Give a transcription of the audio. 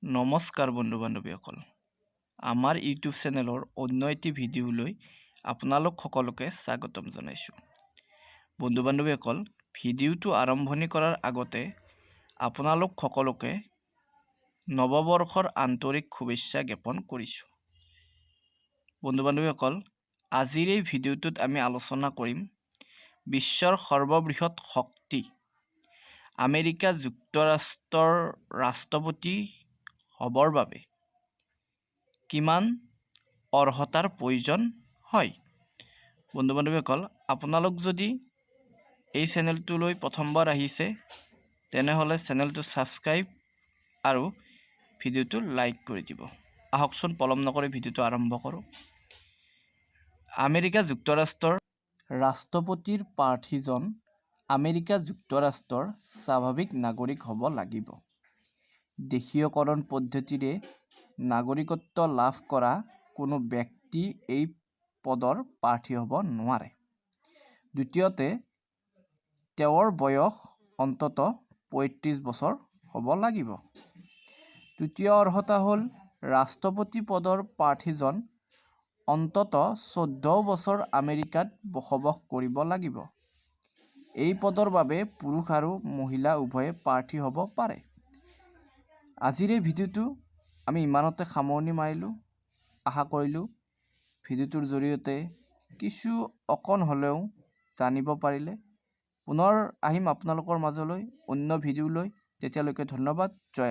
নমস্কাৰ বন্ধু বান্ধৱীসকল, আমাৰ ইউটিউব চেনেলৰ অন্য এটি ভিডিঅ'লৈ আপোনালোক সকলোকে স্বাগতম জনাইছোঁ। বন্ধু বান্ধৱীসকল, ভিডিঅ'টো আৰম্ভণি কৰাৰ আগতে আপোনালোক সকলোকে নৱবৰ্ষৰ আন্তৰিক শুভেচ্ছা জ্ঞাপন কৰিছোঁ। বন্ধু বান্ধৱীসকল, আজিৰ এই ভিডিঅ'টোত আমি আলোচনা কৰিম বিশ্বৰ সৰ্ববৃহৎ শক্তি আমেৰিকা যুক্তৰাষ্ট্ৰৰ ৰাষ্ট্ৰপতি হ'বৰ বাবে কিমান অৰ্হতাৰ প্ৰয়োজন হয়। বন্ধু বান্ধৱীসকল, আপোনালোক যদি এই চেনেলটোলৈ প্ৰথমবাৰ আহিছে, তেনেহ'লে চেনেলটো ছাবস্ক্ৰাইব আৰু ভিডিঅ'টো লাইক কৰি দিব। আহকচোন, পলম নকৰি ভিডিঅ'টো আৰম্ভ কৰোঁ। আমেৰিকা যুক্তৰাষ্ট্ৰৰ ৰাষ্ট্ৰপতিৰ প্ৰাৰ্থীজন আমেৰিকা যুক্তৰাষ্ট্ৰৰ স্বাভাৱিক নাগৰিক হ'ব লাগিব। দেশীয়কৰণ পদ্ধতিৰে নাগৰিকত্ব লাভ কৰা কোনো ব্যক্তি এই পদৰ প্ৰাৰ্থী হ'ব নোৱাৰে। দ্বিতীয়তে, তেওঁৰ বয়স অন্ততঃ 35 বছৰ হ'ব লাগিব। তৃতীয় অৰ্হতা হ'ল ৰাষ্ট্ৰপতি পদৰ প্ৰাৰ্থীজন অন্ততঃ 14 বছৰ আমেৰিকাত বসবাস কৰিব লাগিব। এই পদৰ বাবে পুৰুষ আৰু মহিলা উভয়ে প্ৰাৰ্থী হ'ব পাৰে। আজিৰ এই ভিডিঅ'টো আমি ইমানতে সামৰণি মাৰিলোঁ। আশা কৰিলোঁ ভিডিঅ'টোৰ জৰিয়তে কিছু অকণ হ'লেও জানিব পাৰিলে। পুনৰ আহিম আপোনালোকৰ মাজলৈ অন্য ভিডিঅ' লৈ। তেতিয়ালৈকে ধন্যবাদ, জয়।